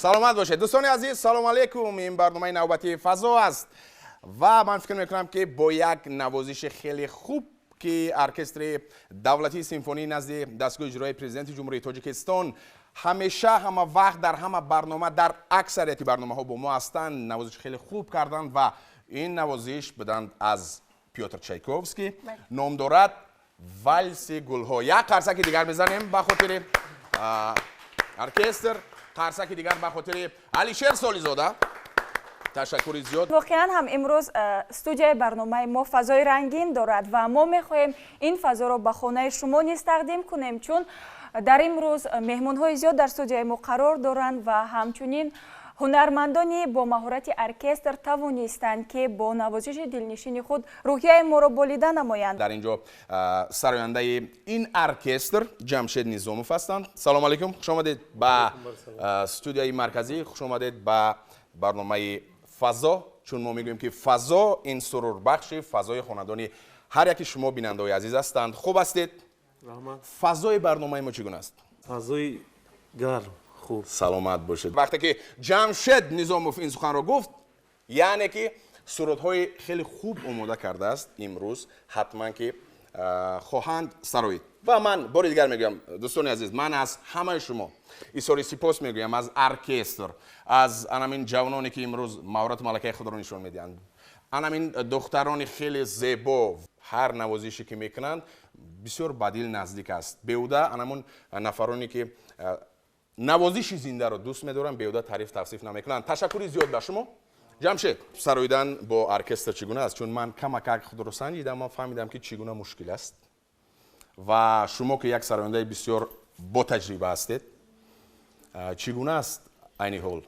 Саломат бошед. Дӯстони азиз, салом алейкум. Ин барномаи навбатии фазо аст ва ман фикр мекунам, ки бо як навозиши хеле хуб, ки оркестри давлатии симфонии назди дастгоҳи иҷроии президенти Ҷумҳурии Тоҷикистон ҳамеша, ҳама вақт, дар ҳама барнома, дар аксарияти барномаҳо бо мо ҳастанд, навозиш хеле хуб карданд ва ин навозиш буданд аз Пётр Чайковский, ном дорад «Валси гулҳо». Як қарсаки дигар мезанем ба хотири оркестр, қарсаки дигар ба хотири Алишер Солизода. Ташаккури зиёд. Воқеан ҳам имрӯз студияи барномаи мо фазои рангин дорад ва мо мехоҳем ин фазоро ба хонаи шумо низ тақдим кунем, чун дар имрӯз меҳмонҳои зиёд дар студияи мо қарор доранд ва ҳамчунин ҳунармандони бо маҳорати оркестр тавонистанд, ки бо навозиши дилнишини худ рӯҳияи моро болида намоянд. Дар ин ҷо сарояндаи ин оркестр Ҷамшед Низомов ҳастанд. Салом алейкум, хуш омадед ба студияи марказӣ, хуш омадед ба барномаи фазо, чун мо мегӯем, ки фазо ин сурурбахши фазои хонадони ҳар яки шумо, бинандаҳои азиз, ҳастанд. Хуб ҳастед? Фазои барномаи мо чӣ гуна аст? Фазои гарм, хуб. Саломат бошед. Вақте ки Ҷамшед Низомов ин суханро гуфт, яъне ки сурудҳои хеле хуб омода кардааст, имрӯз ҳатман ки хоҳанд сароид. Ва ман бори дигар мегӯям, дӯстони азиз, ман аз ҳамаи шумо изҳори сипос мегӯям, аз оркестр, аз анамин ҷавононе, ки имрӯз маҳорату малакаи худро нишон медиҳанд, анамин духтарони хеле зебо. Ҳар навозише ки мекунанд, бисёр ба дил наздик аст. Беҳуда анамун нафароне, ки навозиши зиндаро дӯст медоранд, беҳуда таъриф тавсиф намекунанд. Ташаккури зиёд ба шумо. Ҷамшед, сароидан бо оркестр чӣ гуна аст? Чун ман камакак худро санҷидам, ман фаҳмидам, ки чӣ гуна мушкил аст ва шумо, ки як сарояндаи бисёр ботаҷриба ҳастед, чӣ гуна аст айни ҳол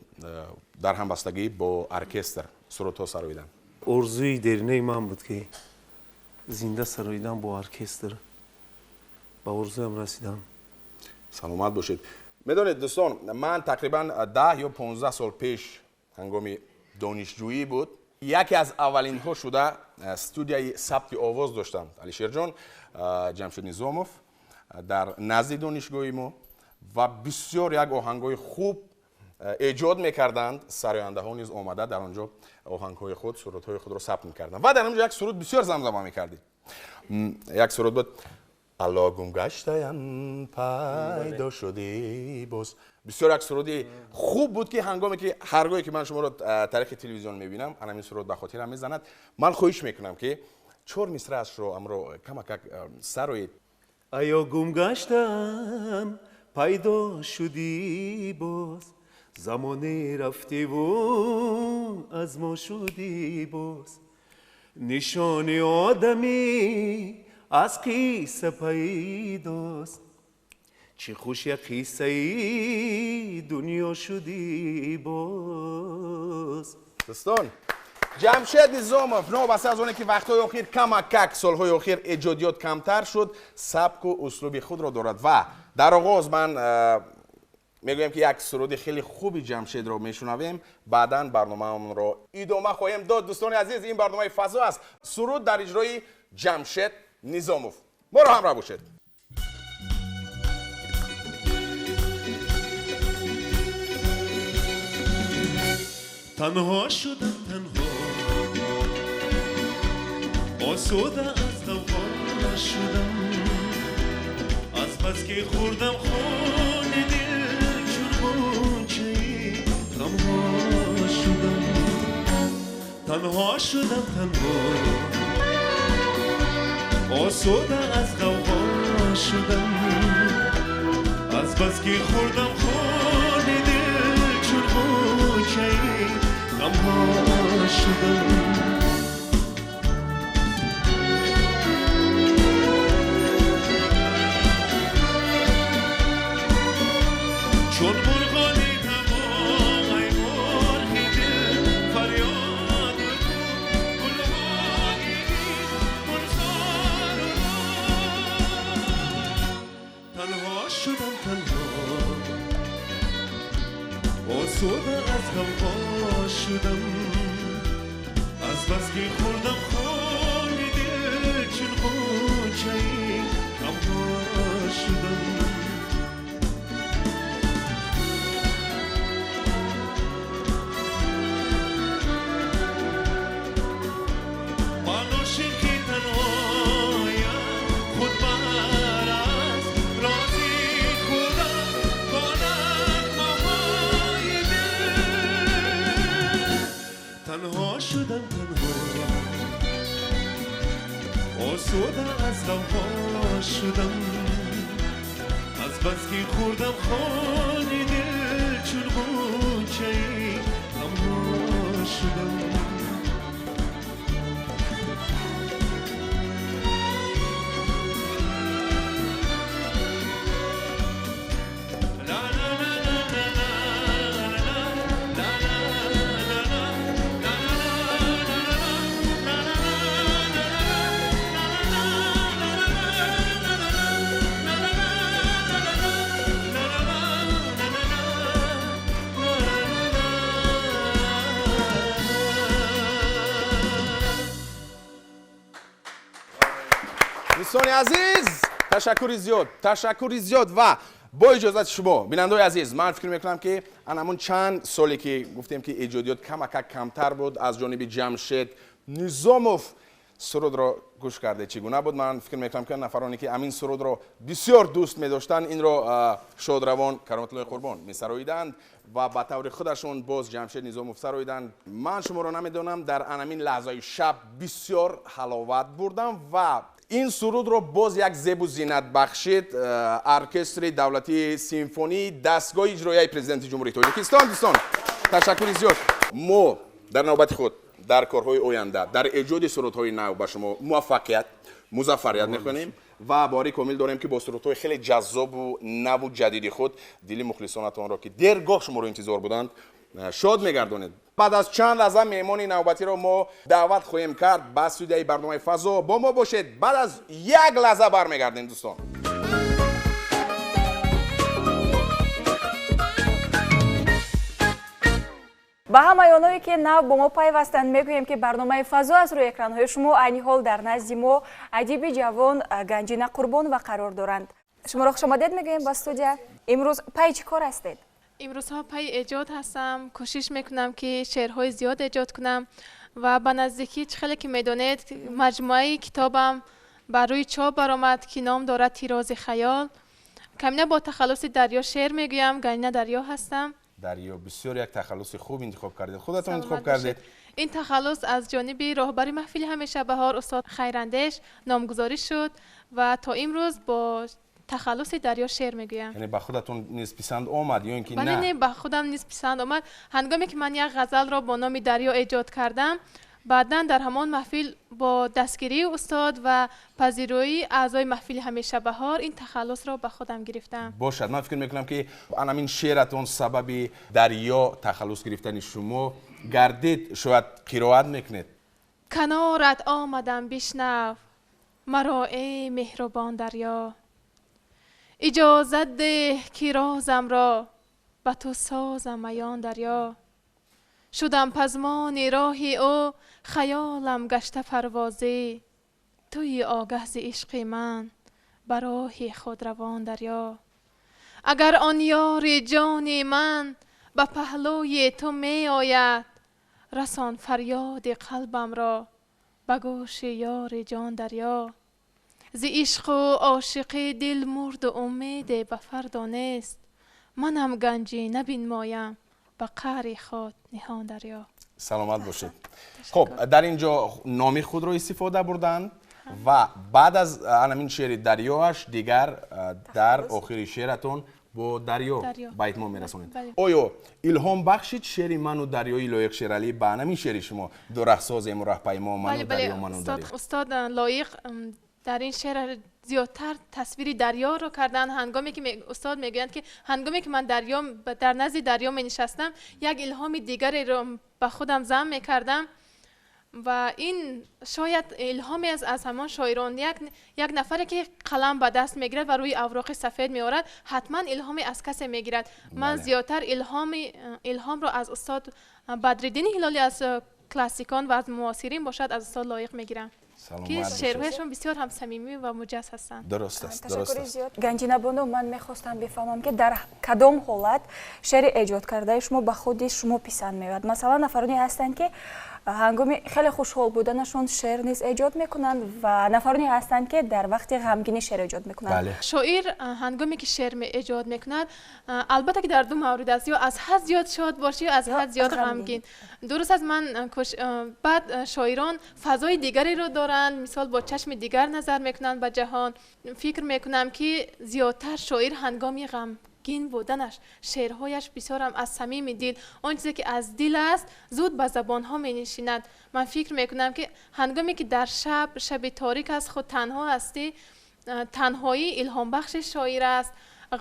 дар ҳамбастагӣ бо оркестр сурудҳо сароидан? Орзуи деринаи ман буд, ки зинда сароидан бо оркестр. Ба орзуям расидам. Саломат бошед. Медонед, дӯстон, ман тақрибан 10 ё 15 сол пеш, ҳангоми донишҷӯӣ буд, яке аз аввалинҳо шуда студияи сабти овоз доштам, Алишерҷон, Ҷамшед Низомов, дар назди донишгоҳи мо ва бисёр як оҳангҳои хуб эҷод мекарданд. Сарояндаҳо низ омада дар он ҷо оҳангҳои худ, сурудҳои худро сабт мекарданд ва дар он ҷо як суруд бисёр замзама мекардед. Як суруд буд: «Алло, гум гаштаям, пайдо шудӣ боз». Бисёр як суруди хуб буд, ки ҳангоме ки ҳаргоҳе ки ман шуморо тариқи телевизион мебинам, анамин суруд ба хотирам мезанад. Ман хоҳиш мекунам, ки чор мисраашро амро камакак сароед. Аё, гум гаштам, пайдо шудӣ боз, замоне рафтиву аз мо шудӣ боз, нишони одамӣ аз қисса пайдост, чӣ хуш як қиссаи дунё шудӣ боз. Дӯстон, Ҷамшед Низомов, новобаста аз оне ки вақтҳои охир камакак, солҳои охир эҷодиёт камтар шуд, сабку услуби худро дорад. Ва дар оғоз ман мегӯям, ки як суруди хеле хуби Ҷамшедро мешунавем, баъдан барномаамонро идома хоҳем дод. Дӯстони азиз, ин барномаи фазо аст. Суруд дар иҷрои Ҷамшед Низомов. Моро ҳамроҳ бошед. Танҳо шудам, танҳо, осуда аз ғавғо шудам, аз бас ки хӯрдам хуни дил, чун ғунчаи ғамҳо шудам. Танҳо шудам, танҳо, осуда аз ғавғо шудам, аз бас ки хӯрдам хуни дил, чун ғунчаи ғамҳо шудам. Чун мурғони ҳаво, ай мурғи дил, фарёд кун, гулҳои гулзорро. Танҳо шудам, танҳо, осуда аз ғавғо шудам, аз бас ки хӯрдам хуни дил, чун ғунчаи ғамҳо шудам. شدم تنها، آسوده از غمها شدم، از بس که خوردم خون دل چون غنچه غمها شدم. Дӯстони азиз, ташаккури зиёд, ташаккури зиёд ва бо иҷозати шумо, бинандаои азиз, ман фикр мекунам, ки ан ҳамон чанд соле ки гуфтем, ки эҷодиёт камакак камтар буд аз ҷониби Ҷамшед Низомов, сурудро гӯш карде, чӣ гуна буд? Ман фикр мекунам, ки нафароне ки ҳамин сурудро бисёр дӯст медоштанд, инро шодравон Кароматуллои Қурбон месароиданд ва ба таври худашон боз Ҷамшед Низомов сароиданд. Ман шуморо намедонам, дар анамин лаҳзаи шаб бисёр ҳаловат бурдам ва ин сурудро боз як зебу зинат бахшид оркестри давлатии симфонии дастгоҳи иҷроияи Президенти Ҷумҳурии Тоҷикистон. Дӯстон, ташаккури зиёд. Мо дар навбати худ дар корҳои оянда, дар эҷоди сурудҳои нав ба шумо муваффақият, музаффарият мехонем ва боварӣ комил дорем, ки бо сурудҳои хеле ҷаззобу наву ҷадиди худ дили мухлисонатонро, ки дергоҳ шуморо интизор буданд, шод мегардонед. Баъд аз чанд лаҳза меҳмони навбатиро мо даъват хоҳем кард ба студияи барномаи «Фазо». Бо мо бошед, баъд аз як лаҳза бармегардем, дӯстон. Ба ҳамаи онҳое, ки нав бо мо пайвастанд, мегӯем, ки барномаи «Фазо» аз рӯи экранҳои шумо. Айни ҳол дар назди мо адиби ҷавон Ганҷина Қурбонова қарор доранд. Шуморо хушомадед мегӯем ба студия. Имрӯз пайи чӣ кор ҳастед? Имрӯзҳо пайи эҷод ҳастам. Кӯшиш мекунам, ки шеърҳои зиёд эҷод кунам ва ба наздикӣ, чӣ хеле ки медонед, маҷмӯаи китобам бар рӯи чоп баромад, ки ном дорад «Тирози хаёл». Камина бо тахаллуси Дарё шеър мегӯям. Ганҷина Дарё ҳастам. Дарё, бисёр як тахаллуси хуб интихоб кардед. Худатон интихоб кардед? Ин тахаллус аз ҷониби роҳбари маҳфили ҳамешабаҳор, устод Хайрандеш, номгузорӣ шуд ва то имрӯз бо тахаллуси Дарё шеър мегӯям. Яъне ба худатон низ писанд омад ё ин ки бале? На, не, ба худам низ писанд омад. Ҳангоме ки ман як ғазалро бо номи Дарё эҷод кардам, баъдан дар ҳамон маҳфил бо дастгирии устод ва пазироии аъзои маҳфили ҳамешабаҳор ин тахаллусро ба худам гирифтам. Бошад, ман фикр мекунам, ки анамин шеъратон сабаби Дарё тахаллус гирифтани шумо гардид. Шояд қироат мекунед? Канорат омадам, бишнав маро, эй меҳрубон дарё, иҷозат деҳ, ки розамро ба ту созам аён. Дарё шудам пазмони роҳи ӯ, хаёлам гашта парвозӣ, туи огаҳ зи ишқи ман, ба роҳи худ равон. Дарё, агар он ёри ҷони ман ба паҳлӯи ту меояд, расон фарёди қалбамро ба гӯши ёри ҷон. Дарё, зи ишқу ошиқӣ дил мурду умеде ба фардо нест, манам ганҷӣ набинмоям ба қаъри худ ниҳон. Дарё. Саломат бошед. Хуб, дар ин ҷо номи худро истифода бурданд ва баъд аз анамин шеъри Дарёаш дигар дар охири шеъратон бо дарё ба итмом мерасонед. Оё илҳом бахшид шеъри «Ману дарёи» Лоиқ Шералӣ ба анамин шеъри шумо, «Ду раҳсозему раҳпаймо, ману дарё, ману дарё»? Устод Лоиқ дар ин шеър зиёдтар тасвири дарёро карданд. Ҳангоме ки устод мегӯянд, ки ҳангоме ки ман дар назди дарё менишастам, як илҳоми дигареро ба худам зам мекардам ва ин шояд илҳоме аз ҳамон шоирон. Як нафаре ки қалам ба даст мегирад ва рӯи авроқи сафед меорад, ҳатман илҳоме аз касе мегирад. Ман зиёдтар илҳомро аз устод Бадриддини Ҳилолӣ, аз классикон ва аз муосирин бошад, аз устод Лоиқ мегирам. Ки шеърҳояшон бисёр ҳам самимӣ ва муҷаз ҳастанд. Дуруст аст, дуруст Ташаккури аст. зиёд. Ганҷина бону, ман мехостам бифаҳмам, ки дар кадом ҳолат шеъри эҷод кардаи шумо ба худи шумо писанд меояд. Масалан, нафароне ҳастанд, ки ҳангоми хеле хушҳол буданашон шеър низ эҷод мекунанд ва нафароне ҳастанд, ки дар вақти ғамгинӣ шеър эҷод мекунанд. Шоир ҳангоме ки шеър эҷод мекунад, албатта ки дар ду маврид аст: ё аз ҳад зиёд шод бошӣ, ё аз ё ҳад зиёд аз ғамгин. ғамгин. Дуруст аст, ман баъд шоирон фазои дигареро доранд, мисол, бо чашми дигар назар мекунанд ба ҷаҳон. Фикр мекунам, ки зиёдтар шоир ҳангоми ғамгин буданаш шеърҳояш бисёрам аз самими дил, он чизе ки аз дил аст, зуд ба забонҳо менишинад. Ман фикр мекунам, ки ҳангоме ки дар шаб, шаби торик аст, худ танҳо ҳастӣ, танҳоӣ илҳомбахши шоир аст.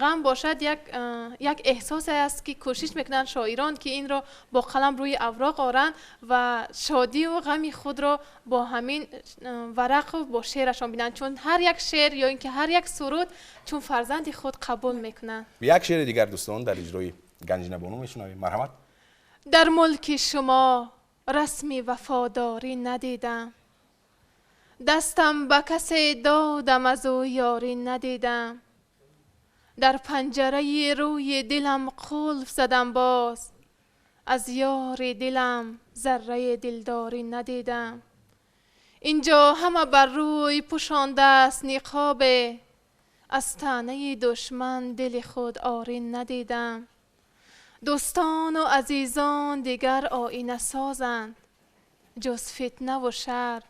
Ғам бошад, як эҳсосе аст, ки кӯшиш мекунанд шоирон, ки инро бо қалам рӯи авроқ оранд ва шодиву ғами худро бо ҳамин варақу бо шеърашон бинанд, чун ҳар як шеър ё ин ки ҳар як суруд чун фарзанди худ қабул мекунанд. Як шеъри дигар, дӯстон, дар иҷрои Ганҷина бону мешунавем. Марҳамат. Дар мулки шумо расми вафодорӣ надидам, дастам ба касе додам, аз ӯ ёрӣ надидам. Дар панҷараи рӯи дилам қулф задам боз, аз ёри дилам зарраи дилдорӣ надидам. Инҷо ҳама бар рӯй пӯшондааст ниқобе, аз таънаи душман дили худ орӣ надидам. Дӯстону азизон дигар оина созанд, ҷуз фитнаву шар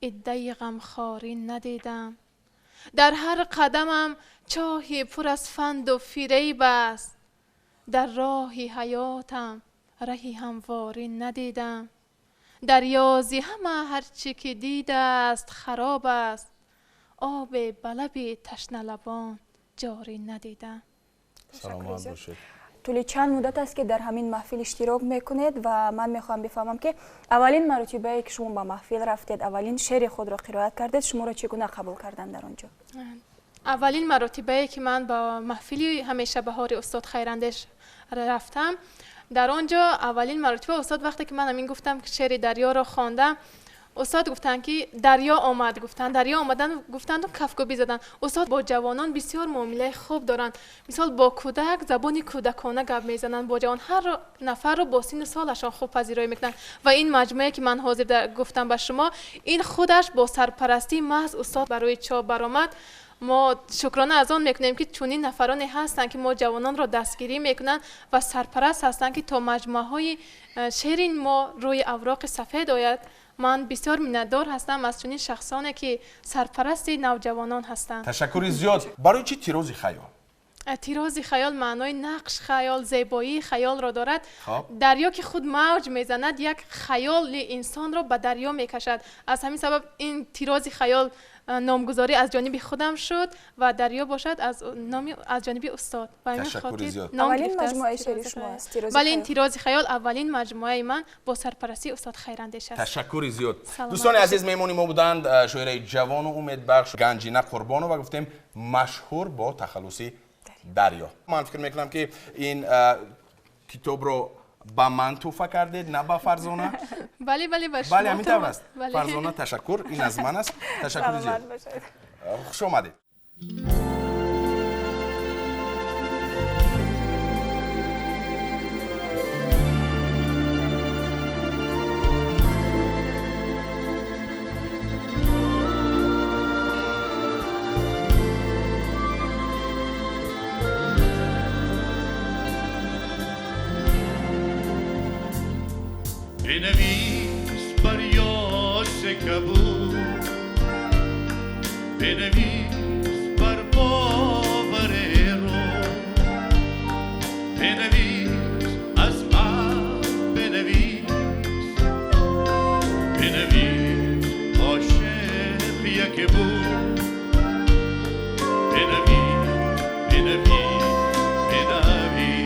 иддаи ғамхорӣ надидам. Дар ҳар қадамам чоҳи пур аз фанду фиреб аст, дар роҳи ҳаётам раҳи ҳамворӣ надидам. Дарёзи ҳама ҳарчи ки дидааст хароб аст, обе ба лаби ташналабон ҷорӣ надидам. Саломат бошед. Тӯли чанд муддат аст, ки дар ҳамин маҳфил иштирок мекунед ва ман мехоҳам бифаҳмам, ки аввалин маротибае, ки шумо ба маҳфил рафтед, аввалин шеъри худро қироат кардед, шуморо чӣ гуна қабул карданд дар он ҷо? Аввалин маротибае, ки ман ба маҳфили ҳамеша баҳори устод Хайрандеш рафтам, дар он ҷо аввалин маротиба устод, вақте ки ман ҳамин гуфтам, ки шеъри дарёро хондам, устод гуфтанд, ки дарё омад, гуфтанд, дарё омадан гуфтанду кафкӯбӣ заданд. Устод бо ҷавонон бисёр муомилаи хуб доранд. Мисол, бо кӯдак забони кӯдакона гап мезананд, бо ҷавон ҳар нафарро бо синну солашон хуб пазироӣ мекунанд. Ва ин маҷмӯае, ки ман ҳозир гуфтам ба шумо, ин худаш бо сарпарастии маҳз устод барои чоп баромад. Мо шукрона аз он мекунем, ки чунин нафароне ҳастанд, ки мо ҷавононро дастгирӣ мекунанд ва сарпараст ҳастанд, ки то маҷмӯаҳои шеъри мо рӯи авроқи сафед ояд. Ман бисёр миннатдор ҳастам аз чунин шахсоне, ки сарпарасти навҷавонон ҳастанд. Ташаккури зиёд. Барои чӣ тирози хаёл? Тирози хаёл маънои нақш хаёл, зебоии хаёлро дорад. Дарё, ки худ мавҷ мезанад, як хаёли инсонро ба дарё мекашад. Аз ҳамин сабаб ин тирози хаёл номгузорӣ аз ҷониби худам шуд ва дарё бошад аз номи аз ҷониби устод. Ба ҳамин Ташаккури хотир зиёд. ном Аввалин гирифтааст маҷмӯаи тирози шеъри шумо хаёл. аст, тирози Бале, ин хаёл. тирози хаёл аввалин маҷмӯаи ман бо сарпарастии устод Хайрандеш аст. Ташаккури зиёд. Саломат Дӯстони бошед. азиз, меҳмони мо буданд шоираи ҷавону умедбахш Ганҷина Қурбонова, гуфтем, машҳур бо тахаллуси Дарё. Ман фикр мекунам, ки ин китобро ба ман тӯҳфа кардед, на ба Фарзона. Бале, ба шумо. Бале, ҳамин тавр аст. Бале. Фарзона, ташаккур, ин аз ман аст. Ташаккури зиёд. Саломат бошед. Хуш омадед. بنویس بر یاس کبود، بنویس بر باور رو، بنویس از من، بنویس، بنویس عاشق یک بود، بنویس، بنویس، بنویس.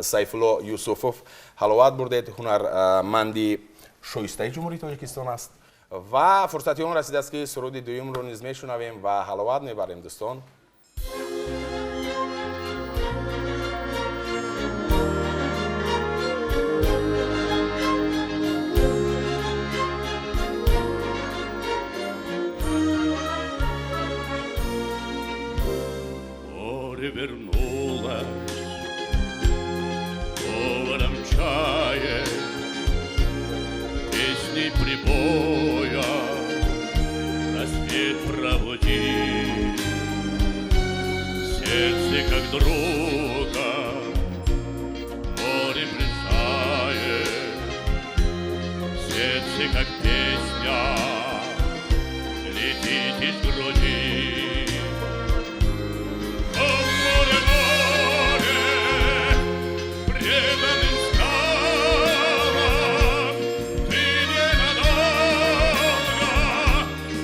Сайфулло Юсуфов ҳаловат бурдед. Ҳунарманди шоистаи Ҷумҳурии Тоҷикистон аст ва фурсати он расидааст, ки суруди дуюмро низ мешунавем ва ҳаловат мебарем, дӯстон. Море вернулось, говором чая, песней прибоя рассвет пробуди. Сердце как друга море плясает, сердце как песня летит из груди. О, море, море, преданным скалам ты ненадолго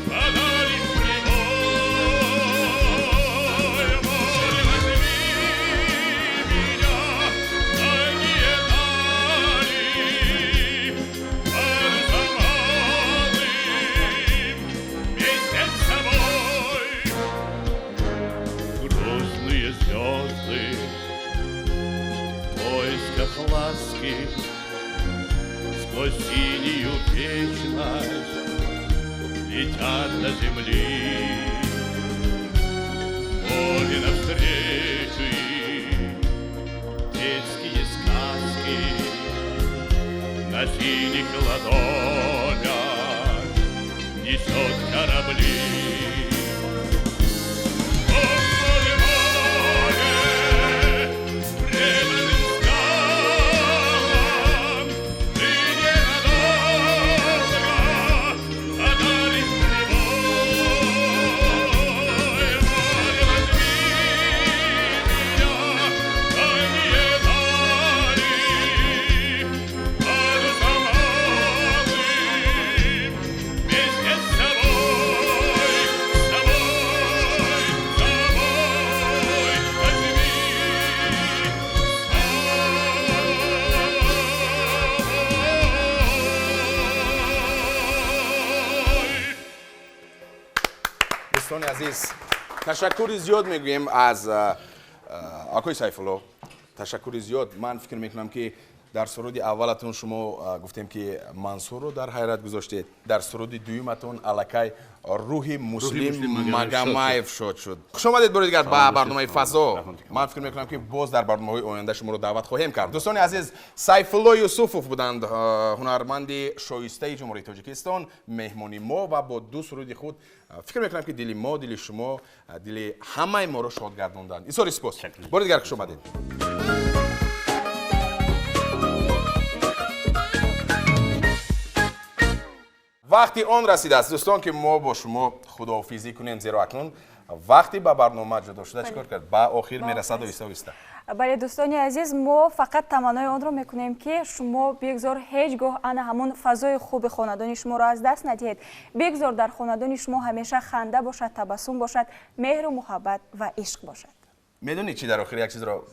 подаришь прибой. Море, возьми меня в дальние дали, парусом алым вместе с собой. Грустные звезды в поисках ласки сквозь синюю вечность летят до земли. Море навстречу им детские сказки на синих ладонях несет корабли. О, море, море, преданным скалам ты ненадолго подаришь прибой. Море, возьми меня в дальние дали, парусом алым вместе с собой, с собой, с собой возьми, с собой. Дӯстони азиз, ташаккури зиёд мегӯем аз акои Сайфулло, ташаккури зиёд. Ман фикр мекунам, ки дар суруди аввалатон шумо гуфтем, ки Мансурро дар ҳайрат гузоштед, дар суруди дуюматон аллакай рӯҳи Муслим Магомаев шод шуд. Хуш омадед бори дигар ба барномаи «Фазо». Ман фикр мекунам, ки боз дар барномаҳои оянда шуморо даъват хоҳем кард. Дӯстони азиз, Сайфулло Юсуфов буданд, ҳунарманди шоистаи Ҷумҳурии Тоҷикистон, меҳмони мо ва бо ду суруди худ фикр мекунам, ки дили мо, дили шумо, дили ҳамаи моро шод гардонданд. Изҳори сипос, бори дигар хуш омадед. Вақти он расидааст, дӯстон, ки мо бо шумо худоҳофизӣ кунем, зеро акнун вақти ба барнома ҷудо шуда чӣ кор кард, ба охир мерасад оҳиста оҳиста. Бале, дӯстони азиз, мо фақат таманнои онро мекунем, ки шумо бигзор ҳеҷ гоҳ ана ҳамон фазои хуби хонадони шуморо аз даст надиҳед. Бигзор дар хонадони шумо ҳамеша ханда бошад, табассум бошад, меҳру муҳаббат ва ишқ бошад. Медонӣ чӣ, дар охир як чизро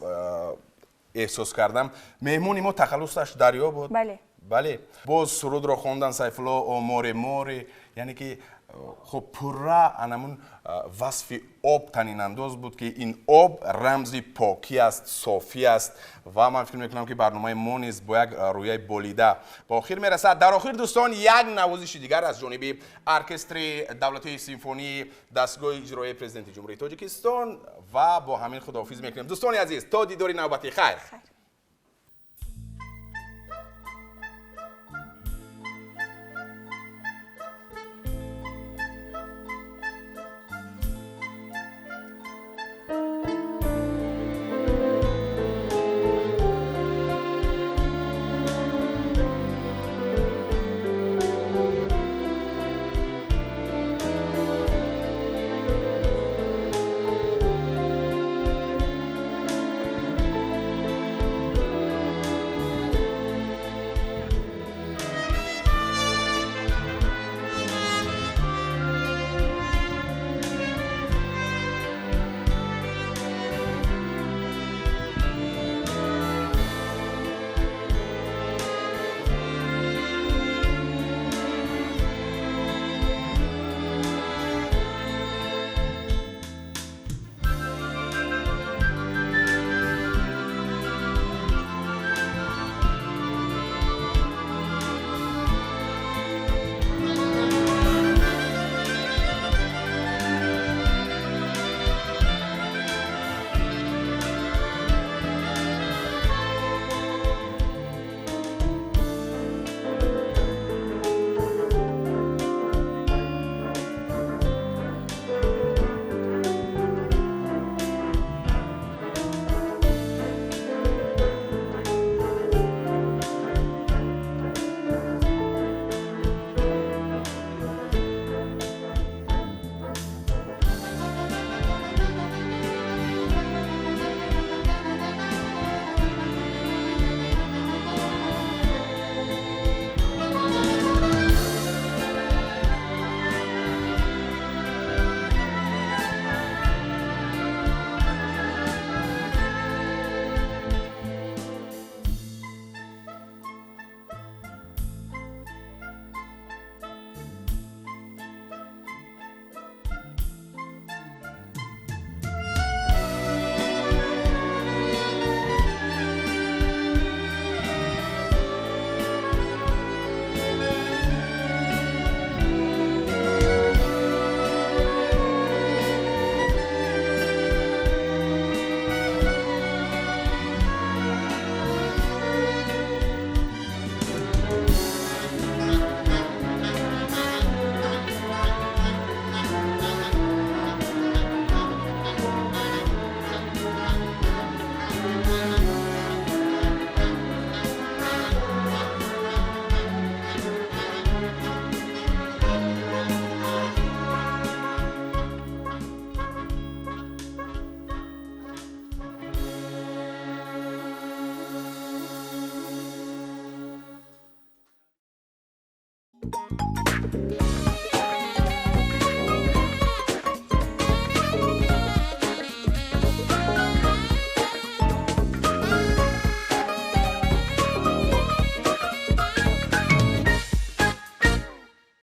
эҳсос кардам. Меҳмони мо тахаллусаш Дарё буд. Бале. Бале, боз сурудро хондан Сайфулло, «О море, море», яъне ки хуб, пурра анамун васфи об танинандоз буд, ки ин об рамзи покӣ аст, софӣ аст. Ва ман фикр мекунам, ки барномаи мо низ бо як рӯяи болида ба охир мерасад. Дар охир, дӯстон, як навозиши дигар аз ҷониби оркестри давлатии симфонии дастгоҳи иҷроияи Президенти Ҷумҳурии Тоҷикистон ва бо ҳамин худоҳофиз мекунем. Дӯстони азиз, то дидори навбатӣ, хайр. Хайр.